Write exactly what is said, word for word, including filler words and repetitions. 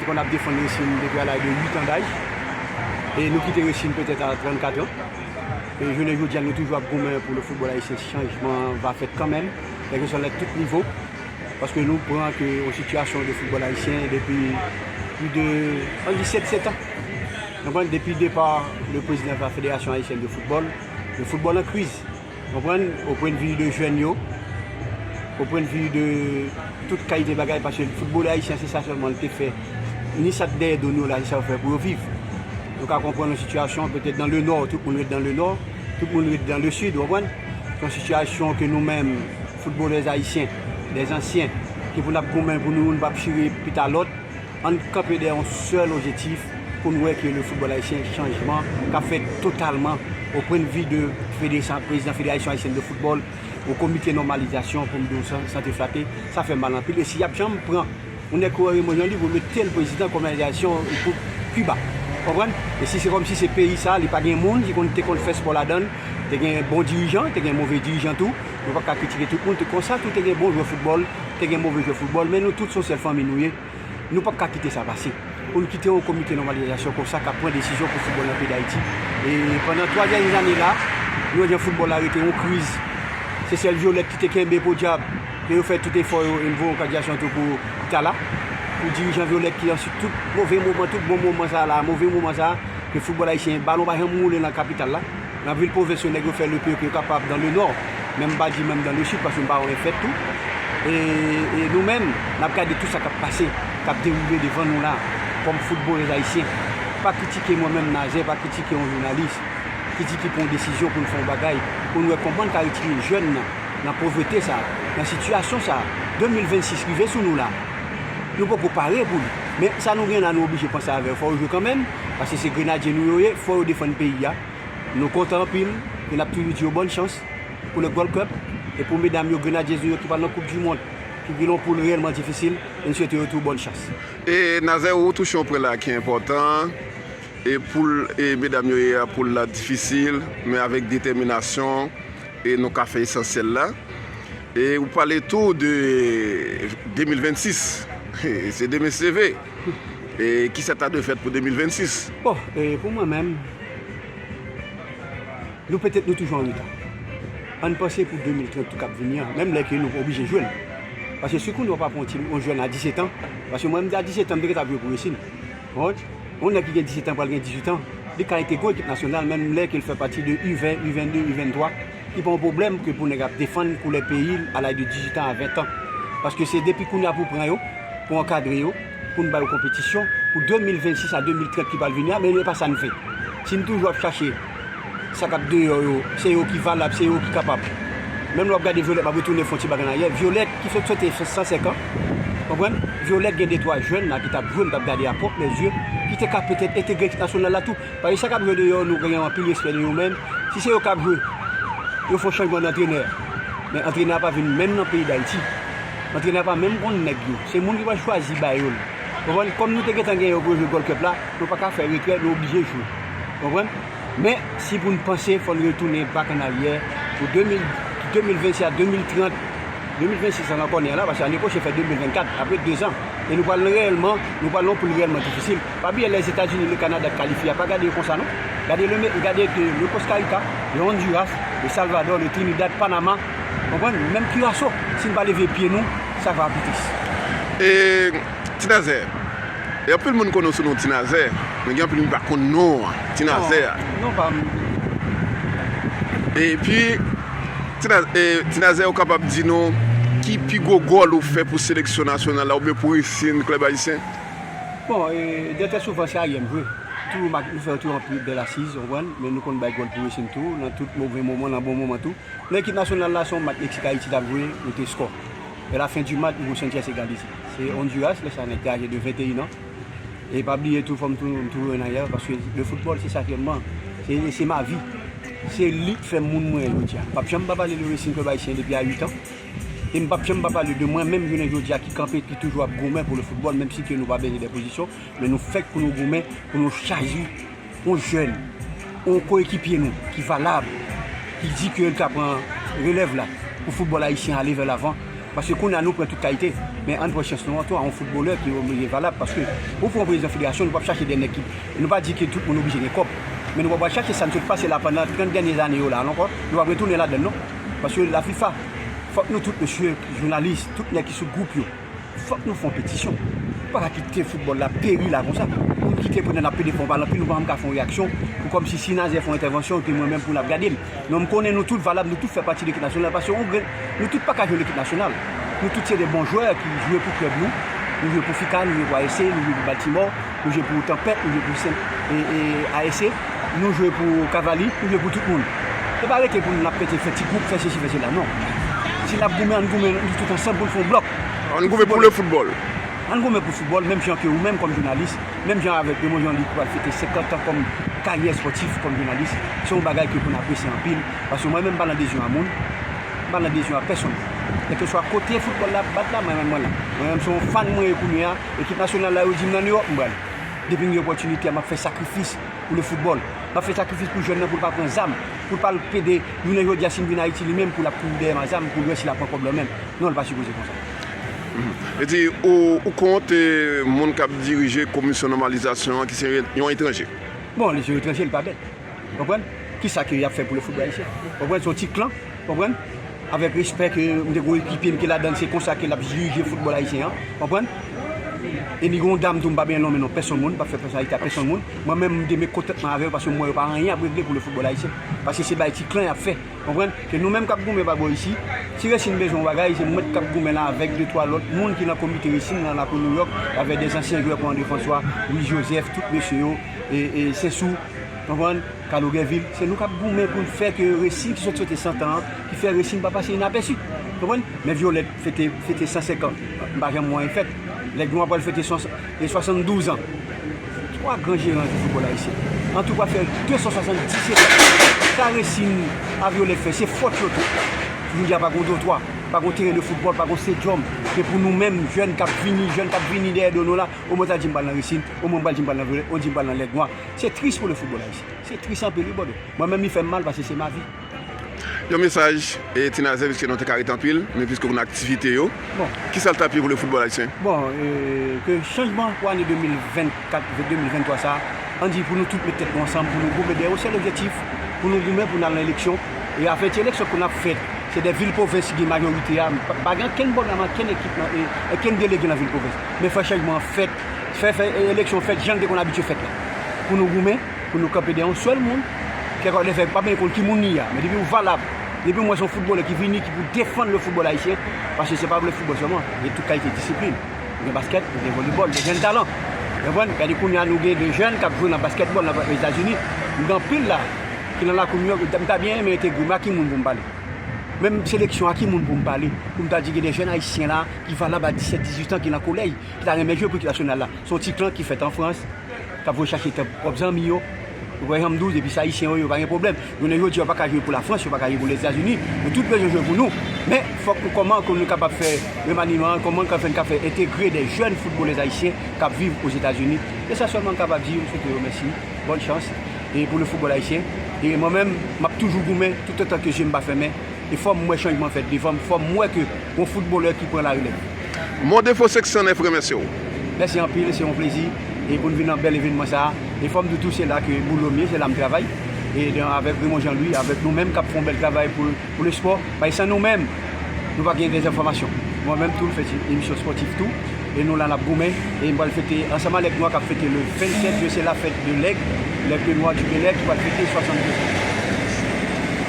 Konn ap defann Racing depi a laj de uit an daj. E nou kite Racing petèt a trannkat an. E jounen jodi a, nou toujou ap goumen pou le foutbòl ayisyen, chanjman va fèt kanmenm. Kèlkeswa lè tout nivo. Paske nou pran ke yon sitiyasyon de foutbòl ayisyen depi plis de, ann di sèt, sèt an. Nou pran depi depa le prezidan de la Fédération Haïtienne de Football, le football an kriz. Konprann? O pwennvi de jèn yo, o pwennvi de tout kalite bagay, paske foutbòl ayisyen, se sa sèlman l te fè, ni sa k dèyè do nou la, se sa yo fè pou yo viv. Nou ka konprann yon sitiyasyon, petèt dans le nord, tout moun ret dans le nord, tout moun ret dans le sud, w konprann? Se yon sitiyasyon ke nou menm, foutbolè ayisyen, dè ansyen, ki pou n ap goumen pou nou, youn p ap chire pita lòt, ann kanpe dèyè yon sèl objektif pou n wè ke le foutbòl ayisyen, chanjman k ap fèt totalman, o pwennvi de federasyon, prezidan Fédération Haïtienne de Football, o komite nòmalizasyon, pou m di w san, san te flate, sa fè mal anpil. E si y ap janm pran yon nèg ki wè Raymond Jean Livre, ou mete l prezidan kòm òganizasyon pou Kiba. Konprann? E si se kòmsi se peyi sa, li pa gen moun ki konn, te konn fè spò ladan l, te gen bon dirijan, te gen move dirijan tou. Nou p ap ka kritike tout moun, te konsa tou te gen bon jwè foutbòl, te gen move jwè foutbòl, men nou tout se yon sèl fanmi nou ye. Nou p ap ka kite sa pase. Pou n kite yon komite nòmalizasyon konsa k ap pran desizyon pou foutbòl nan peyi Dayiti. E pandan twa dènye ane la, nou wè jan foutbòl la rete yon kriz. Se sèl Violette ki te kenbe podyab, ke yo fè tout efò yo, e m voye yon kandidasyè tou pou Itala, pou dirijan Violette ki ansi tout move moman, tout bon moman sa la, move moman sa, ke foutbòl ayisyen, balon pa janm woule nan kapital la. Nan vil pwovens yo, nèg yo fè le pire ke yo kapab dans le nord. Men m pa di menm dans le sud, paske m pa wè fèt tou. E, e nou menm, n ap gade tout sa k ap pase, k ap dewoule devan nou la, kòm foutbolè ayisyen. Pa kritike mwen menm, Nazaire, pa kritike yon jounalis. Kritike pou yon desizyon, pou n fè yon bagay, pou n wè kòman n ka retire jèn nan, nan povrete sa, nan sitiyasyon sa. De mil vennsis rive sou nou la. Nou poko pare pou li. Men sa nou gen la, nou oblije panse avè yo. Fò yo jwe kanmenm, paske se grenadye nou yo ye, fò yo defann peyi a. Nou kontan anpil, e n ap toujou di yo bòn chans pou le Gold Cup e pou medam yo, grenadye yo ki pral nan Koup di Mond, ki gen yon poul reyèlman difisil, e n swete yo tou bòn chans. E Nazaire, ou touche yon pwen la ki enpòtan, e poul, e medam yo ye a, poul la difisil, men avèk detèminasyon, e nou ka fè esansyèl la. E ou pale tou de de mil vennsis, se demen se ve. E kisa ta dwe fèt pou de mil vennsis? Bon, e pou mwen menm, nou petèt nou toujou an reta. Ann panse pou de mil trant tou k ap vini an, menm lè ke nou oblije jwe l. Paske si kounye a w pa pran yon ti, yon jèn a disèt an, paske mwen m di a disèt an, m te gentan ap jwe pou Racing. Bon, yon nèg ki gen disèt an pral gen dizuit an, li ka entegre yon ekip nasyonal, menm lè ke l fè pati de U ven, U vennde, U venntwa. Li pa yon pwoblèm ke pou nèg ap defann koulè peyi l a laj de dizuit an a ven an. Paske se depi kounye a pou pran yo, pou ankadre yo, pou n ba yo konpetisyon, pou de mil vennsis a de mil trant ki pral vini a, men e pa sa n vle. Si n toujou ap chache sa k ap deyò yo, se yo ki valab, se yo ki kapab. Menm lè w ap gade Violette, m ap retounen fè yon ti bagay an aryè. Violette ki sot sote san senk an, konprann? Violette gen de twa jèn la ki t ap jwe, m t ap gade a pwòp lèzye, ki te ka petèt entegre ekip nasyonal la tou. Paske sa k ap jwe deyò, nou gen anpil respè de yo, men si se yo k ap jwe, yo fè yon chanjman nan antrenè. Men antrenè a pa vin menm nan peyi Dayiti. Antrenè a pa menm konn nèg yo. Se moun ki pral chwazi ba yo l. Konprann? Kòm nou te gentan gen yo pou yo jwe Gold Cup la, nou pa ka fè retrè, nou oblije jwe. Konprann? Men, si pou n panse, fò n retounen back an aryè pou de mil, de mil vennsis a de mil trant, de mil vennsis an ankò, n la, paske ane pwochen fè de mil vennkat, apre dezan. E nou pral reyèlman, nou pral nan yon poul reyèlman difisil. Pa bliye Lèzetazini, le Kanada k kalifye a, pa gade yo konsa non. Gade le, gade le Costa Rica, le Honduras, le Salvador, le Trinidad, Panama. Konprann? Menm Curaçao, si n pa leve pye nou, sa va pi tris. E Ti Nazè, e anpil moun konnen w sou non Ti Nazè, men gen anpil moun ki pa konn non an, Ti Nazè a. Non, non pa m. Epi, Ti Nazè, e, Ti Nazè, ou kapab di nou ki pi gwo gòl ou fè pou seleksyon nasyonal la oubyen pou Racing Club Haïtien? Bon, e, de trè souvan se aryè m jwe. Tou match, nou fè tou anpil bèl asiz, w konprann, men nou konn bay gòl pou Racing tou, nan tout move moman, nan bon moman tou. Nan ekip nasyonal la, se yon match Meksik Ayiti t ap jwe, nou te skò. E la fen di match, Hugo Sanchez egalize. Se Honduras, lè sa nèg te aje de venteyen an. E pa bliye tou, fò m tou, m tou jwenn aryè, paske le football, se sa ke m, se, se ma vi. Se li k fè moun mwen ye jodi a. M p ap janm pa pale de Racing Club Haïtien depi a uit an. E m p ap janm pa pale de mwen menm jounen jodi a ki kanpe, ki toujou ap goumen pou le football, menm si ke nou pa benyen de pozisyon, men nou fèk pou nou goumen, pou nou chwazi yon jèn, yon koekipye nou ki valab, ki di ke l ka pran relèv la pou foutbòl ayisyen ale vè lavan. Paske kounye a nou pran tout kalite. Men ann pran chans nou an tou a yon foutbolè ki, ki valab. Paske pou pran prezidan federasyon, nou p ap chache de nèg ki, nou pa di ke tout moun oblije gen kòb. Men nou p ap al chache sa n sot pase la pandan trant dènye ane yo la ankò. Nou p ap retounen ladann non. Paske la fifa, fòk nou tout, mesye jounalis, tout nèg ki sou gwoup yo, fòk nou fè yon petisyon. Nou pa ka kite foutbòl la peri la konsa. Pou n kite pandan n ap pede fè yon bal anpil, nou pa janm ka fè yon reyaksyon. Pou kòmsi si Nazè fè yon entèvansyon, epi mwen menm pou n ap gade m. Non, m konnen nou tout valab, nou tout fè pati de lekip nasyonal, paske on grenn, nou tout pa ka jwe lekip nasyonal. Nou tout se de bon jwè ki jwe pou klèb nou. Nou jwe pou Fica, nou jwe pou A S C, nou jwe pou Baltimore, nou jwe pou Tanpèt, nou jwe pou Sen, e, e, A S C, nou jwe pou Cavaliers, nou jwe pou tout moun. Se pa rete pou n ap pete fè ti gwoup, fè sesi, fè sela, non. Si n ap goumen, ann goumen nou tout ansanm pou n fè yon blòk. Ann goumen pou le foutbòl. Ann goumen pou foutbòl, menm jan ke ou menm kòm jounalis, menm jan avèk Raymond Jean Louis ki pral fete senkant an kòm karyè espòtif, kòm jounalis, se yon bagay ke pou n apresye anpil, paske mwen menm m pa nan dezyon a moun, m pa nan dezyon a pèsonn. Kèlkeswa kote foutbòl la ap bat la, mwen menm mwen la. Mwen menm se yon fan mwen ye kounye a, ekip nasyonal la yo di m nan New York m pral. Depi m gen opòtinite a, m ap fè sakrifis pou le foutbòl. M ap fè sakrifis pou jèn nan pou l pa pran zam, pou l pa al pede, jounen jodi a si m vin Ayiti li menm pou l ap kouri dèyè m a zam, pou l wè si l ap pran kòb nan men m. Non, l pa sipoze konsa. Mhm. E di, ou, ou kont, eh, moun k ap dirije komisyon nòmalizasyon an ki se yon etranje? Bon, li se yon etranje, li pa bèt. Konprann? Kisa ke y ap fè pou le foutbòl ayisyen? Konprann? Se yon ti klan, konprann? Avèk respè ke m te gon ekipye m ki ladann, se konsa ke l ap dirije foutbòl ayisyen an, konprann? E ni gon dam tou, m pa benyen nonmen non pèsonn moun, m p ap fè pèsonalite a pèsonn moun. Mwen menm, m te met kontantman avè yo paske m wè yo pa anyen ap regle pou le foutbòl ayisyen. Paske se bay ti klan y ap fè. Konprann? Ke nou menm k ap goumen pa bò isi, si Racing bezwen yon bagay, se mwen k ap goumen la avèk de twa lòt moun ki nan komite Racing nan lakou New York, avèk de zansyen jwè kon André François, Louis Joseph, tout mesye yo, e, e Sensou, konprann? Carlo Guerville, se nou k ap goumen pou n fè ke Racing ki sot sote santan an, ki fè Racing pa pase inapèsi. Konprann? Men Violette fete, fete san senkant, m pa janm wè anyen fèt. Lèg Nwa pral fete swa-, e swasanndouz an. Twa gran jeran di foutbòl ayisyen. An tou pral fè de san swasanndiz an. Sa Racing a Violette fè, se fòt yo tou. Jodi a pa gon dotwa, pa gon teren de foutbòl, pa gon stadium. Se pou nou menm, jèn k ap vini, jèn k ap vini dèyè do nou la, omwen ta di m pral nan Racing, omwen m pral di m pral nan Violette, ou di m pral nan Lèg Nwa. Se tris pou le foutbòl ayisyen. Se tris anpil, wi, Bòdè. Mwen menm, li fè m mal paske se ma vi. Yon mesaj, e, Ti Nazè, piske nou te ka ret anpil, men piske ou nan aktivite yo, bon, kisa l t ap ye pou le foutbòl ayisyen? Bon, e, ke chanjman pou ane de mil vennkat, de mil venntwa sa a, ann di pou nou tout met tèt nou ansanm, pou nou goumen dèyè yon sèl objektif, pou nou goumen pou n al nan eleksyon. E avèk ti eleksyon ke n ap fèt, se de vil pwovens ki gen majorite a, pa, pa gen okenn pwoblèm, okenn ekip nan, e, okenn delege nan vil pwovens. Men fè chanjman an fèt, fè, fè, e, eleksyon fèt jan l te konn abitye fèt la. Pou nou goumen, pou nou kanpe dèyè yon sèl moun, kèlkeswa lè fè pa byen konn ki moun li ye a, men depi w valab, depi w wè se yon foutbolè ki vini, ki pou defann le foutbòl ayisyen, paske se pa le foutbòl sèlman, gen tout kalite disiplin. Gen baskèt, gen volebòl, gen jèn talan. Ou konprann? Gade kounye a nou gen de jèn k ap jwe nan baskètbòl nan Etazini. M gen anpil la, ki nan lakou m yo, m ta byen renmen entegre, men a ki moun pou m pale? Menm seleksyon, a ki moun pou m pale? Pou m ta di gen de jèn ayisyen la, ki valab a disèt, dizuit an, ki nan kolèj, ki ta renmen jwe pou ekip nasyonal la. Se yon ti klan ki fèt an Frans, k ap voye chache tan pwòp zanmi yo. Ou wè jan m di w, depi se ayisyen yo, yo pa gen pwoblèm. Jounen jodi a, yo pa ka jwe pou Lafrans, yo pa ka jwe pou Lèzetazini. Nou tout bezwen jwe pou nou. Men, fòk nou, kòman ke nou kapab fè remaniman an, kòman k ap fè n ka fè entegre de jèn foutbolèz ayisyen k ap viv Ozetazini. Se sa sèlman m kapab di, m swete yo mèsi, bòn chans, e pou le foutbòl ayisyen. E mwen menm, m ap toujou goumen, toutotan ke je m pa fèmen. E fò m wè chanjman fèt devan m, fò m wè ke gon foutbolè ki pran larelèv. Mon Defo senk san nèf remèsye w. Mèsi anpil, se yon plezi. E pou n vin nan bèl evènman sa a. E fò m di w tou, se la ke boulo m ye, se la m travay. E dan, avèk Raymond Jean Louis, avèk nou menm k ap fè yon bèl travay pou, pou le spò. Paske san nou menm, nou pa gen dezenfòmasyon. Mwen menm tou, m fè ti emisyon spòtif tou. E nou la, n ap goumen. E m pral fete ansanm avèk nou k ap fete le vennsèt jen, se la fèt de Lèg, Lèg de Nwa di Bèlè ki pral fete swasanndez an.